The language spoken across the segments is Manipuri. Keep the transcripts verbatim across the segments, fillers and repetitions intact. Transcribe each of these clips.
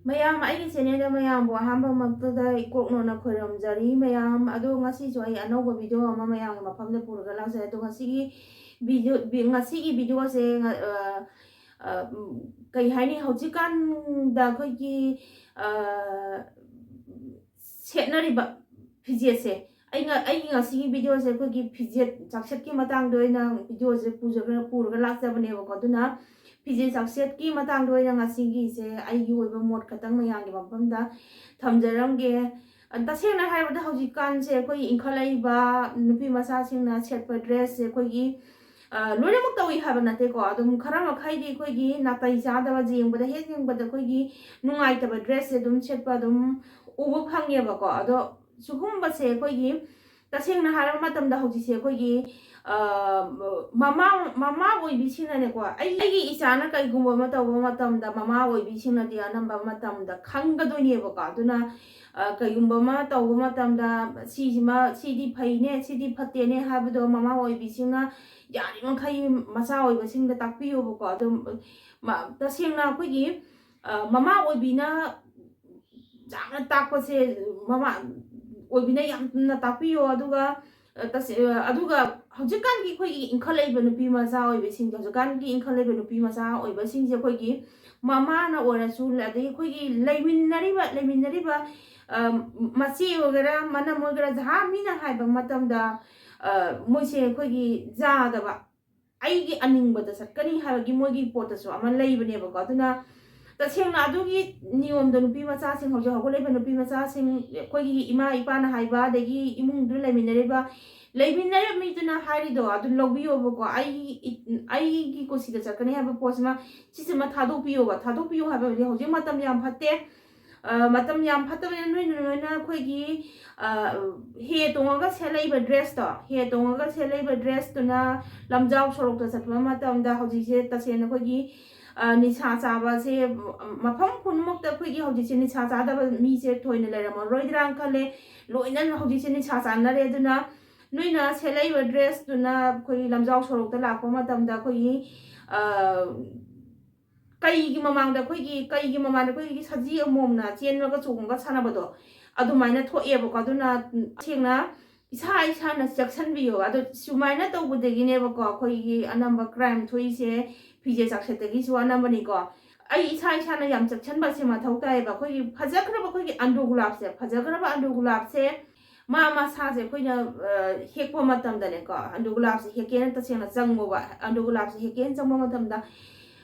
ꯃꯌꯥꯝ, ꯑꯩꯒꯤ ꯆꯦꯅꯦꯜꯗ ꯃꯌꯥꯝꯕꯨ ꯑꯍꯥꯟꯕꯃꯛꯇꯗ ꯏꯀꯣꯛꯅꯣꯅ ꯈꯣꯏꯔꯝꯖꯔꯤ꯫ ꯃꯌꯥꯝ ꯑꯗꯣ, ꯉꯁꯤꯁꯨ ꯑꯩ ꯑꯅꯧꯕ ꯚꯤꯗꯤꯑꯣ ꯑꯃ ꯃꯌꯥꯝꯒꯤ ꯃꯐꯝꯗ ꯄꯨꯔꯒ ꯂꯥꯛꯆꯔꯦ꯫ ꯑꯗꯣ ꯉꯁꯤꯒꯤ ꯚꯤꯗꯤꯑꯣ, ꯚꯤ-, ꯉꯁꯤꯒꯤ ꯚꯤꯗꯤꯑꯣꯁꯦ ꯉ-, ꯑ, ꯑ, ꯎꯝ, ꯀꯩ ꯍꯥꯏꯅꯤ, ꯍꯧꯖꯤꯛꯀꯥꯟꯗ ꯑꯩꯈꯣꯏꯒꯤ, ꯑ, ꯁꯦꯠꯅꯔꯤꯕ ꯐꯤꯖꯦꯠꯁꯦ, ꯑꯩ ꯉ-, ꯑꯩꯒꯤ ꯉꯁꯤꯒꯤ ꯚꯤꯗꯤꯑꯣꯁꯦ ꯑꯩꯈꯣꯏꯒꯤ ꯐꯤꯖꯦꯠ ꯆꯥꯛꯁꯦꯠꯀꯤ ꯃꯇꯥꯡꯗ ꯑꯣꯏꯅ ꯚꯤꯗꯤꯑꯣꯁꯦ ꯄꯨꯖꯒ-, ꯄꯨꯔꯒ ꯂꯥꯛꯆꯕꯅꯦꯕꯀꯣ꯫ ꯑꯗꯨꯅ ꯐꯤꯖꯦꯠ ꯆꯥꯛꯁꯦꯠꯀꯤ ꯃꯇꯥꯡꯗ ꯑꯣꯏꯅ ꯉꯁꯤꯒꯤꯁꯦ ꯑꯩꯒꯤ ꯑꯣꯏꯕ ꯃꯣꯠ ꯈꯛꯇꯪ ꯃꯌꯥꯝꯒꯤ ꯃꯐꯝꯗ ꯊꯝꯖꯔꯝꯒꯦ꯫ ꯑ, ꯇꯁꯦꯡꯅ ꯍꯥꯏꯔꯕꯗ, ꯍꯧꯖꯤꯛꯀꯥꯟꯁꯦ ꯑꯩꯈꯣꯏꯒꯤ ꯏꯟꯈꯠꯂꯛꯏꯕ ꯅꯨꯄꯤ ꯃꯆꯥꯁꯤꯡꯅ ꯁꯦꯠꯄ ꯗ꯭ꯔꯦꯁꯁꯦ ꯑꯩꯈꯣꯏꯒꯤ, ꯑ, ꯂꯣꯏꯅꯃꯛ ꯇꯧꯏ ꯍꯥꯏꯕ ꯅꯠꯇꯦꯀꯣ꯫ ꯑꯗꯨꯝ ꯈꯔ ꯃꯈꯩꯗꯤ ꯑꯩꯈꯣꯏꯒꯤ ꯅꯥꯇꯩ ꯆꯥꯗꯕ, ꯌꯦꯡꯕꯗ, ꯍꯦꯛ ꯌꯦꯡꯕꯗ ꯑꯩꯈꯣꯏꯒꯤ ꯅꯨꯡꯉꯥꯏꯇꯕ ꯗ꯭ꯔꯦꯁꯁꯦ ꯑꯗꯨꯝ ꯁꯦꯠꯄ ꯑꯗꯨꯝ ꯎꯕ ꯐꯪꯉꯦꯕꯀꯣ꯫ ꯑꯗꯣ ꯁꯤꯒꯨꯝꯕꯁꯦ ꯑꯩꯈꯣꯏꯒꯤ, ꯇꯁꯦꯡꯅ ꯍꯥꯏꯔꯕ ꯃꯇꯝꯗ, ꯍꯧꯖꯤꯛꯁꯦ ꯑꯩꯈꯣꯏꯒꯤ, ꯑ, ꯃꯃꯥ, ꯃꯃꯥ ꯑꯣꯏꯕꯤꯁꯤꯡꯅꯅꯦꯀꯣ, ꯑꯩ, ꯑꯩꯒꯤ ꯏꯆꯥꯅ ꯀꯩꯒꯨꯝꯕ ꯑꯃ ꯇꯧꯕ ꯃꯇꯝꯗ, ꯃꯃꯥ ꯑꯣꯏꯕꯤꯁꯤꯡꯅꯗꯤ ꯑꯅꯝꯕ ꯃꯇꯝꯗ ꯈꯪꯒꯗꯣꯏꯅꯦꯕꯀꯣ꯫ ꯑꯗꯨꯅ, ꯑ, ꯀꯩꯒꯨꯝꯕ ꯑꯃ ꯇꯧꯕ ꯃꯇꯝꯗ, ꯁꯤꯁꯤꯃ, ꯁꯤꯗꯤ ꯐꯩꯅꯦ, ꯁꯤꯗꯤ ꯐꯠꯇꯦꯅꯦ ꯍꯥꯏꯕꯗꯣ ꯃꯃꯥ ꯑꯣꯏꯕꯤꯁꯤꯡꯅ ꯌꯥꯔꯤꯃꯈꯩ ꯃꯆꯥ ꯑꯣꯏꯕꯁꯤꯡꯗ ꯇꯥꯛꯄꯤꯌꯣꯕꯀꯣ꯫ ꯑꯗꯨꯝ, ꯃ-, ꯇꯁꯦꯡꯅ ꯑꯩꯈꯣꯏꯒꯤ, ꯑ, ꯃꯃꯥ ꯑꯣꯏꯕꯤꯅ ꯆꯥꯡꯅ ꯇꯥꯛꯄꯁꯦ, ꯃꯃꯥ ꯑꯣꯏꯕꯤꯅ ꯌꯥꯝꯅ ꯇꯥꯛꯄꯤꯌꯣ꯫ ꯑꯗꯨꯒ, ꯑ, ꯇꯁꯦ-, ꯑ, ꯑꯗꯨꯒ ꯍꯧꯖꯤꯛꯀꯥꯟꯒꯤ ꯑꯩꯈꯣꯏꯒꯤ ꯏꯟꯈꯠꯂꯛꯏꯕ ꯅꯨꯄꯤ ꯃꯆꯥ ꯑꯣꯏꯕꯁꯤꯡꯁꯦ, ꯍꯧꯖꯤꯛꯀꯥꯟꯒꯤ ꯏꯟꯈꯠꯂꯛꯏꯕ ꯅꯨꯄꯤ ꯃꯆꯥ ꯑꯣꯏꯕꯁꯤꯡꯁꯦ ꯑꯩꯈꯣꯏꯒꯤ ꯃꯃꯥꯅ ꯑꯣꯏꯔꯁꯨ, ꯑꯗꯒꯤ ꯑꯩꯈꯣꯏꯒꯤ ꯂꯩꯃꯤꯟꯅꯔꯤꯕ, ꯂꯩꯃꯤꯟꯅꯔꯤꯕ, ꯑ, ꯃꯆꯦ ꯑꯣꯏꯒꯦꯔꯥ, ꯃꯅꯝ ꯑꯣꯏꯒꯦꯔꯥ, ꯖꯍꯥ ꯃꯤꯅ ꯍꯥꯏꯕ ꯃꯇꯝꯗ, ꯑ, ꯃꯣꯏꯁꯦ ꯑꯩꯈꯣꯏꯒꯤ ꯌꯥꯗꯕ, ꯑꯩꯒꯤ ꯑꯅꯤꯡꯕꯗ ꯆꯠꯀꯅꯤ ꯍꯥꯏꯕꯒꯤ ꯃꯣꯏꯒꯤ ꯄꯣꯠꯇꯁꯨ ꯑꯃ ꯂꯩꯕꯅꯦꯕꯀꯣ꯫ ꯑꯗꯨꯅ ꯇꯁꯦꯡꯅ ꯑꯗꯨꯒꯤ ꯅꯤꯌꯣꯝꯗꯣ ꯅꯨꯄꯤ ꯃꯆꯥꯁꯤꯡ, ꯍꯧꯖꯤꯛ ꯍꯧꯒꯠꯂꯛꯏꯕ ꯅꯨꯄꯤ ꯃꯆꯥꯁꯤꯡ, ꯑꯩꯈꯣꯏꯒꯤ ꯏꯃꯥ ꯏꯄꯥꯅ ꯍꯥꯏꯕ, ꯑꯗꯒꯤ ꯏꯃꯨꯡꯗꯨ ꯂꯩꯃꯤꯟꯅꯔꯤꯕ, ꯂꯩꯃꯤꯟꯅꯔꯤꯕ ꯃꯤꯗꯨꯅ ꯍꯥꯏꯔꯤꯗꯣ ꯑꯗꯨ ꯂꯧꯕꯤꯌꯣꯕꯀꯣ꯫ ꯑꯩ, ꯑꯩꯒꯤ ꯀꯨꯁꯤꯗ ꯆꯠꯀꯅꯤ ꯍꯥꯏꯕ ꯄꯣꯠꯁꯤꯃ, ꯁꯤꯁꯤꯃ ꯊꯥꯗꯣꯛꯄꯤꯌꯣꯕ꯫ ꯊꯥꯗꯣꯛꯄꯤꯌꯣ ꯍꯥꯏꯕꯗꯤ ꯍꯧꯖꯤꯛ ꯃꯇꯝ ꯌꯥꯝ ꯐꯠꯇꯦ꯫ ꯑ, ꯃꯇꯝ ꯌꯥꯝ ꯐꯠꯇꯕꯅꯤꯅ ꯅꯣꯏꯅ, ꯅꯣꯏꯅ ꯑꯩꯈꯣꯏꯒꯤ, ꯑ, ꯍꯦ ꯇꯣꯡꯉꯒ ꯁꯦꯠꯂꯛꯏꯕ ꯗ꯭ꯔꯦꯁꯇꯣ, ꯍꯦ ꯇꯣꯡꯉꯒ ꯁꯦꯠꯂꯛꯏꯕ ꯗ꯭ꯔꯦꯁꯇꯨꯅ ꯂꯝꯖꯥꯎ ꯁꯣꯔꯣꯛꯇ ꯆꯠꯄ ꯃꯇꯝꯗ ꯍꯧꯖꯤꯛꯁꯦ ꯇꯁꯦꯡꯅ ꯑꯩꯈꯣꯏꯒꯤ, ꯑ, ꯅꯤꯁꯥ ꯆꯥꯕꯁꯦ, ꯃꯐꯝ ꯈꯨꯗꯤꯡꯃꯛꯇ ꯑꯩꯈꯣꯏꯒꯤ ꯍꯧꯖꯤꯛꯁꯦ ꯅꯤꯁꯥ ꯆꯥꯗꯕ ꯃꯤꯁꯦ ꯊꯣꯏꯅ ꯂꯩꯔꯝꯃꯔꯣꯏꯗ꯭ꯔꯥꯅ ꯈꯜꯂꯦ꯫ ꯂꯣꯏꯅ ꯍꯧꯖꯤꯛꯁꯦ ꯅꯤꯁꯥ ꯆꯥꯅꯔꯦ꯫ ꯑꯗꯨꯅ ꯅꯣꯏꯅ ꯁꯦꯠꯂꯛꯏꯕ ꯗ꯭ꯔꯦꯁꯇꯨꯅ ꯑꯩꯈꯣꯏꯒꯤ ꯂꯝꯖꯥꯎ ꯁꯣꯔꯣꯛꯇ ꯂꯥꯛꯄ ꯃꯇꯝꯗ ꯑꯩꯈꯣꯏꯒꯤ, ꯑ, ꯀꯩꯒꯤ ꯃꯃꯥꯡꯗ ꯑꯩꯈꯣꯏꯒꯤ ꯀꯩꯒꯤ ꯃꯃꯥꯡꯗ ꯑꯩꯈꯣꯏꯒꯤ ꯁꯖꯤ ꯑꯃꯣꯝꯅ ꯆꯦꯟꯕꯒ ꯆꯣꯡꯉꯒ ꯁꯥꯟꯅꯕꯗꯣ, ꯑꯗꯨꯃꯥꯏꯅ ꯊꯣꯛꯑꯦꯕꯀꯣ꯫ ꯑꯗꯨꯅ ꯇꯁꯦꯡꯅ ꯏꯁꯥ ꯏꯁꯥꯅ ꯆꯦꯛꯁꯤꯟꯕꯤꯌꯣ꯫ ꯑꯗꯣ ꯁꯨꯃꯥꯏꯅ ꯇꯧꯕꯗꯒꯤꯅꯦꯕꯀꯣ ꯑꯩꯈꯣꯏꯒꯤ ꯑꯅꯝꯕ ꯀ꯭ꯔꯥꯏꯝ ꯊꯣꯛꯏꯁꯦ, ꯐꯤꯖꯦ ꯆꯥꯛꯁꯦꯠꯇꯒꯤꯁꯨ ꯑꯅꯝꯕꯅꯤꯀꯣ꯫ ꯑꯩ ꯏꯁꯥ ꯏꯁꯥꯅ ꯌꯥꯝ ꯆꯦꯛꯁꯤꯟꯕꯁꯦ ꯃꯊꯧ ꯇꯥꯏꯌꯦꯕ꯫ ꯑꯩꯈꯣꯏꯒꯤ ꯐꯖꯈ꯭ꯔꯕ ꯑꯩꯈꯣꯏꯒꯤ ꯑꯟꯗ꯭ꯔꯣ ꯒꯨꯂꯥꯞꯁꯦ, ꯐꯖꯈ꯭ꯔꯕ ꯑꯟꯗ꯭ꯔꯣ ꯒꯨꯂꯥꯞꯁꯦ ꯃꯥ ꯃꯁꯥꯁꯦ ꯑꯩꯈꯣꯏꯅ ꯍꯦꯛꯄ ꯃꯇꯝꯗꯅꯦꯀꯣ, ꯑꯟꯗ꯭ꯔꯣ ꯒꯨꯂꯥꯞꯁꯦ ꯍꯦꯛꯀꯦꯅ ꯇꯁꯦꯡꯅ ꯆꯪꯉꯣꯕ꯫ ꯑꯟꯗ꯭ꯔꯣ ꯒꯨꯂꯥꯞꯁꯦ ꯍꯦꯛꯀꯦꯅ ꯆꯪꯕ ꯃꯇꯝꯗ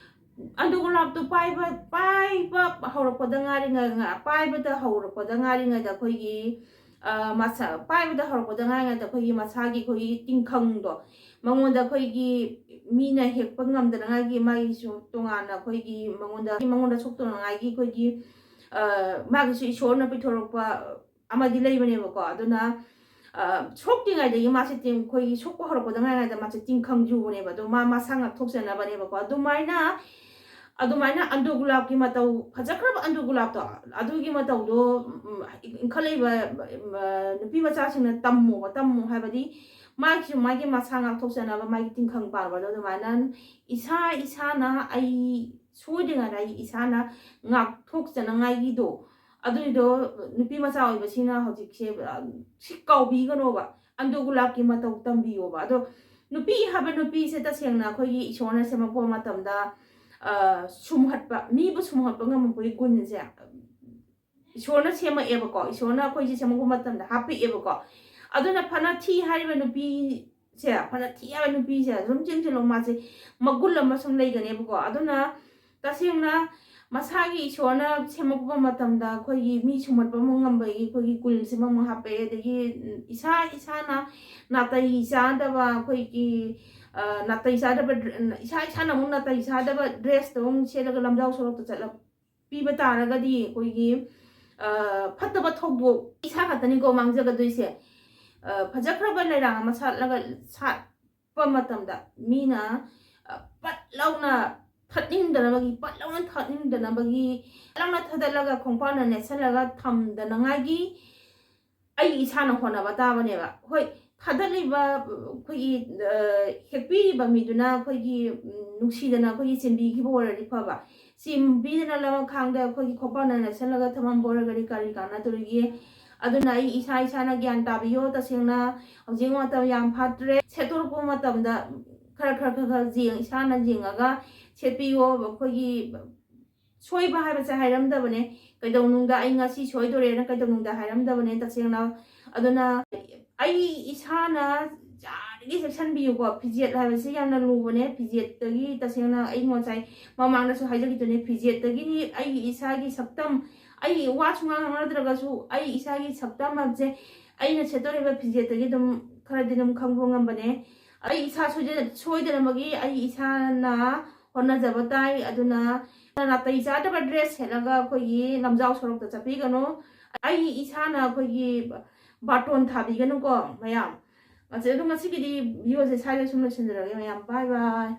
ꯑꯟꯗ꯭ꯔꯣ ꯒꯨꯂꯥꯞꯇꯣ ꯄꯥꯏꯕ ꯄꯥꯏꯕ ꯍꯧꯔꯛꯄꯗ ꯉꯥꯏꯔꯤꯉꯩ ꯄꯥꯏꯕꯗ ꯍꯧꯔꯛꯄꯗ ꯉꯥꯏꯔꯤꯉꯩꯗ ꯑꯩꯈꯣꯏꯒꯤ ꯃꯁꯥ ꯄꯥꯏꯕꯗ ꯍꯧꯔꯛꯄꯗ ꯉꯥꯏꯔꯤꯉꯩꯗ ꯑꯩꯈꯣꯏꯒꯤ ꯃꯁꯥꯒꯤ ꯑꯩꯈꯣꯏꯒꯤ ꯇꯤꯡꯈꯪꯗꯣ, ꯃꯉꯣꯟꯗ ꯑꯩꯈꯣꯏꯒꯤ ꯃꯤꯅ ꯍꯦꯛꯄ ꯉꯝꯗꯅꯉꯥꯏꯒꯤ ꯃꯥꯒꯤꯁꯨ ꯇꯣꯉꯥꯟꯅ ꯑꯩꯈꯣꯏꯒꯤ ꯃꯉꯣꯟꯗ ꯃꯉꯣꯟꯗ ꯁꯣꯛꯇꯅꯉꯥꯏꯒꯤ ꯑꯩꯈꯣꯏꯒꯤ ꯃꯥꯒꯤꯁꯨ ꯏꯁꯣꯔꯅ ꯄꯤꯊꯣꯔꯛꯄ ꯑꯃꯗꯤ ꯂꯩꯕꯅꯦꯕꯀꯣ꯫ ꯑꯗꯨꯅ ꯁꯣꯛꯇ꯭ꯔꯤꯉꯩꯗꯒꯤ ꯃꯥꯁꯦ ꯑꯩꯈꯣꯏꯒꯤ ꯁꯣꯛꯄ ꯍꯧꯔꯛꯄꯗ ꯉꯥꯏꯉꯩꯗ ꯃꯥꯁꯦ ꯇꯤꯡꯈꯪ ꯌꯨꯕꯅꯦꯕ꯫ ꯑꯗꯣ ꯃꯥ ꯃꯁꯥ ꯉꯥꯛꯊꯣꯛꯆꯅꯕꯅꯦꯕꯀꯣ꯫ ꯑꯗꯨꯃꯥꯏꯅ ꯑꯗꯨꯃꯥꯏꯅ ꯑꯟꯗ꯭ꯔꯣ ꯒꯨꯂꯥꯞꯀꯤ ꯃꯇꯧ, ꯐꯖꯈ꯭ꯔꯕ ꯑꯟꯗ꯭ꯔꯣ ꯒꯨꯂꯥꯞꯇꯣ, ꯑꯗꯨꯒꯤ ꯃꯇꯧꯗꯣ ꯏꯟꯈꯠꯂꯛꯏꯕ ꯅꯨꯄꯤ ꯃꯆꯥꯁꯤꯡꯅ ꯇꯝꯃꯣꯕ꯫ ꯇꯝꯃꯣ ꯍꯥꯏꯕꯗꯤ ꯃꯥꯒꯤꯁꯨ ꯃꯥꯒꯤ ꯃꯁꯥ ꯉꯥꯛꯊꯣꯛꯆꯅꯕ ꯃꯥꯒꯤ ꯇꯤꯡꯈꯪ ꯄꯥꯟꯕꯗꯣ ꯑꯗꯨꯃꯥꯏꯅ ꯏꯁꯥ ꯏꯁꯥꯅ ꯑꯩ ꯁꯣꯏꯗ꯭ꯔꯤꯉꯩꯗ ꯑꯩ ꯏꯁꯥꯅ ꯉꯥꯛꯊꯣꯛꯆꯅꯉꯥꯏꯒꯤꯗꯣ, ꯑꯗꯨꯏꯗꯣ ꯅꯨꯄꯤ ꯃꯆꯥ ꯑꯣꯏꯕꯁꯤꯅ ꯍꯧꯖꯤꯛꯁꯦ ꯁꯤ ꯀꯥꯎꯕꯤꯒꯅꯣꯕ꯫ ꯑꯟꯗ꯭ꯔꯣ ꯒꯨꯂꯥꯞꯀꯤ ꯃꯇꯧ ꯇꯝꯕꯤꯌꯣꯕ꯫ ꯑꯗꯣ ꯅꯨꯄꯤ ꯍꯥꯏꯕ ꯅꯨꯄꯤꯁꯦ ꯇꯁꯦꯡꯅ ꯑꯩꯈꯣꯏꯒꯤ ꯏꯁꯣꯔꯅ ꯁꯦꯝꯃꯛꯄ ꯃꯇꯝꯗ ꯁꯨꯝꯍꯠꯄ, ꯃꯤꯕꯨ ꯁꯨꯝꯍꯠꯄ ꯉꯝꯃꯛꯄꯒꯤ ꯒꯨꯟꯁꯦ ꯏꯁꯣꯔꯅ ꯁꯦꯝꯃꯛꯑꯦꯕꯀꯣ꯫ ꯏꯁꯣꯔꯅ ꯑꯩꯈꯣꯏꯁꯦ ꯁꯦꯝꯃꯛꯄ ꯃꯇꯝꯗ ꯍꯥꯞꯄꯛꯑꯦꯕꯀꯣ꯫ ꯑꯗꯨꯅ ꯐꯅ ꯊꯤ ꯍꯥꯏꯔꯤꯕ ꯅꯨꯄꯤꯁꯦ, ꯐꯅ ꯊꯤ ꯍꯥꯏꯕ ꯅꯨꯄꯤꯁꯦ ꯑꯗꯨꯝ ꯆꯦꯟꯁꯤꯜꯂꯣ, ꯃꯥꯁꯦ ꯃꯒꯨꯟ ꯑꯃ ꯁꯨꯝ ꯂꯩꯒꯅꯦꯕꯀꯣ꯫ ꯑꯗꯨꯅ ꯇꯁꯦꯡꯅ ꯃꯁꯥꯒꯤ ꯏꯁꯣꯔꯅ ꯁꯦꯝꯃꯛꯄ ꯃꯇꯝꯗ ꯑꯩꯈꯣꯏꯒꯤ ꯃꯤ ꯁꯨꯝꯍꯠꯄ ꯉꯝꯕꯒꯤ ꯑꯩꯈꯣꯏꯒꯤ ꯒꯨꯟꯁꯤꯃ ꯑꯃꯨꯛ ꯍꯥꯞꯄꯛꯑꯦ꯫ ꯑꯗꯒꯤ ꯏꯁꯥ ꯏꯁꯥꯅ ꯅꯥꯇꯩ ꯆꯥꯗꯕ ꯑꯩꯈꯣꯏꯒꯤ ꯅꯥꯇꯩ ꯆꯥꯗꯕ ꯏꯁꯥ ꯏꯁꯥꯅ ꯑꯃꯨꯛ ꯅꯥꯇꯩ ꯆꯥꯗꯕ ꯗ꯭ꯔꯦꯁꯇꯣ ꯑꯃꯨꯛ ꯁꯦꯠꯂꯒ ꯂꯝꯖꯥꯎ ꯁꯣꯔꯣꯛꯇ ꯆꯠꯂ ꯄꯤꯕ ꯇꯥꯔꯒꯗꯤ ꯑꯩꯈꯣꯏꯒꯤ ꯐꯠꯇꯕ ꯊꯧꯗꯣꯛ ꯏꯁꯥ ꯈꯛꯇꯅꯤꯀꯣ ꯃꯥꯡꯖꯒꯗꯣꯏꯁꯦ꯫ ꯐꯖꯈ꯭ꯔꯕ ꯂꯩꯔꯥꯡ ꯑꯃ ꯁꯥꯠꯂꯒ ꯁꯥꯠꯄ ꯃꯇꯝꯗ ꯃꯤꯅ ꯄꯠ ꯂꯥꯎꯅ ꯊꯠꯅꯤꯡꯗꯅꯕꯒꯤ, ꯄꯠ ꯂꯥꯎꯅ ꯊꯠꯅꯤꯡꯗꯅꯕꯒꯤ, ꯄꯠ ꯂꯥꯎꯅ ꯊꯗꯠꯂꯒ ꯈꯣꯡꯄꯥꯛꯅ ꯅꯦꯠꯁꯜꯂꯒ ꯊꯝꯗꯅꯉꯥꯏꯒꯤ ꯑꯩ ꯏꯁꯥꯅ ꯍꯣꯠꯅꯕ ꯇꯥꯕꯅꯦꯕ꯫ ꯍꯣꯏ, ꯊꯥꯗꯠꯂꯤꯕ ꯑꯩꯈꯣꯏꯒꯤ, ꯑ, ꯍꯦꯛꯄꯤꯔꯤꯕ ꯃꯤꯗꯨꯅ ꯑꯩꯈꯣꯏꯒꯤ, ꯎꯝ, ꯅꯨꯡꯁꯤꯗꯅ ꯑꯩꯈꯣꯏꯒꯤ ꯆꯦꯟꯕꯤꯈꯤꯕ ꯑꯣꯏꯔꯗꯤ ꯐꯕ꯫ ꯆꯦꯟꯕꯤꯗꯅ ꯂꯃꯈꯥꯡꯗ ꯑꯩꯈꯣꯏꯒꯤ ꯈꯣꯡꯄꯥꯛꯅ ꯅꯦꯠꯁꯜꯂꯒ ꯊꯝꯃꯝꯕ ꯑꯣꯏꯔꯒꯗꯤ ꯀꯔꯤ ꯀꯥꯟꯅꯗꯣꯔꯤꯒꯦ? ꯑꯗꯨꯅ ꯑꯩ ꯏꯁꯥ ꯏꯁꯥꯅ ꯒ꯭ꯌꯥꯟ ꯇꯥꯕꯤꯌꯣ꯫ ꯇꯁꯦꯡꯅ ꯍꯧꯖꯤꯛ ꯃꯇꯝ ꯌꯥꯝ ꯐꯠꯇ꯭ꯔꯦ꯫ ꯁꯦꯠꯇꯣꯔꯛꯄ ꯃꯇꯝꯗ ꯈꯔ, ꯈꯔ, ꯈꯔ, ꯈꯔ ꯌꯦꯡ-, ꯏꯁꯥꯅ ꯌꯦꯡꯉꯒ ꯁꯦꯠꯄꯤꯌꯣ꯫ ꯑꯩꯈꯣꯏꯒꯤ ꯁꯣꯏꯕ ꯍꯥꯏꯕꯁꯦ ꯍꯥꯏꯔꯝꯗꯕꯅꯦ꯫ ꯀꯩꯗꯧꯅꯨꯡꯗ ꯑꯩ ꯉꯁꯤ ꯁꯣꯏꯗꯣꯔꯦꯅ ꯀꯩꯗꯧꯅꯨꯡꯗ ꯍꯥꯏꯔꯝꯗꯕꯅꯦ ꯇꯁꯦꯡꯅ꯫ ꯑꯗꯨꯅ ꯑꯩ ꯏꯁꯥꯅ ꯌꯥꯔꯤꯒꯩ ꯆꯦꯛꯁꯤꯟꯕꯤꯌꯨꯀꯣ꯫ ꯐꯤꯖꯦꯠ ꯍꯥꯏꯕꯁꯤ ꯌꯥꯝꯅ ꯂꯨꯕꯅꯦ꯫ ꯐꯤꯖꯦꯠꯇꯒꯤ ꯇꯁꯦꯡꯅ ꯑꯩ ꯉꯁꯥꯏ ꯃꯃꯥꯡꯗꯁꯨ ꯍꯥꯏꯖꯈꯤꯗꯨꯅꯦ, ꯐꯤꯖꯦꯠꯇꯒꯤ ꯑꯩꯒꯤ ꯏꯁꯥꯒꯤ ꯁꯛꯇꯝ, ꯑꯩ ꯋꯥ ꯁꯨꯡꯉꯥꯡ ꯉꯥꯡꯅꯗ꯭ꯔꯒꯁꯨ ꯑꯩ ꯏꯁꯥꯒꯤ ꯁꯛꯇꯝ ꯍꯥꯏꯕꯁꯦ ꯑꯩꯅ ꯁꯦꯠꯇꯣꯔꯤꯕ ꯐꯤꯖꯦꯠꯇꯒꯤ ꯑꯗꯨꯝ ꯈꯔꯗꯤ ꯑꯗꯨꯝ ꯈꯪꯕ ꯉꯝꯕꯅꯦ꯫ ꯑꯩ ꯏꯁꯥ ꯁꯣꯏꯗ-, ꯁꯣꯏꯗꯅꯕꯒꯤ ꯑꯩ ꯏꯁꯥꯅ ꯍꯣꯠꯅꯖꯕ ꯇꯥꯏ꯫ ꯑꯗꯨꯅ ꯅꯥꯇꯩ ꯆꯥꯗꯕ ꯗ꯭ꯔꯦꯁ ꯁꯦꯠꯂꯒ ꯑꯩꯈꯣꯏꯒꯤ ꯂꯝꯖꯥꯎ ꯁꯣꯔꯣꯛꯇ ꯆꯠꯄꯤꯒꯅꯨ꯫ ꯑꯩ ꯏꯁꯥꯅ ꯑꯩꯈꯣꯏꯒꯤ ꯕꯥꯇꯣꯟ ꯊꯥꯕꯤꯒꯅꯨꯀꯣ ꯃꯌꯥꯝ꯫ ꯑꯁꯤ ꯑꯗꯨꯝ ꯉꯁꯤꯒꯤꯗꯤ ꯚꯤꯗꯤꯑꯣꯁꯦ ꯁ꯭ꯋꯥꯏꯗ ꯁꯨꯝ ꯂꯣꯏꯁꯤꯟꯖꯔꯒꯦ ꯃꯌꯥꯝ꯫ ꯕꯥꯏ ꯕꯥꯏ꯫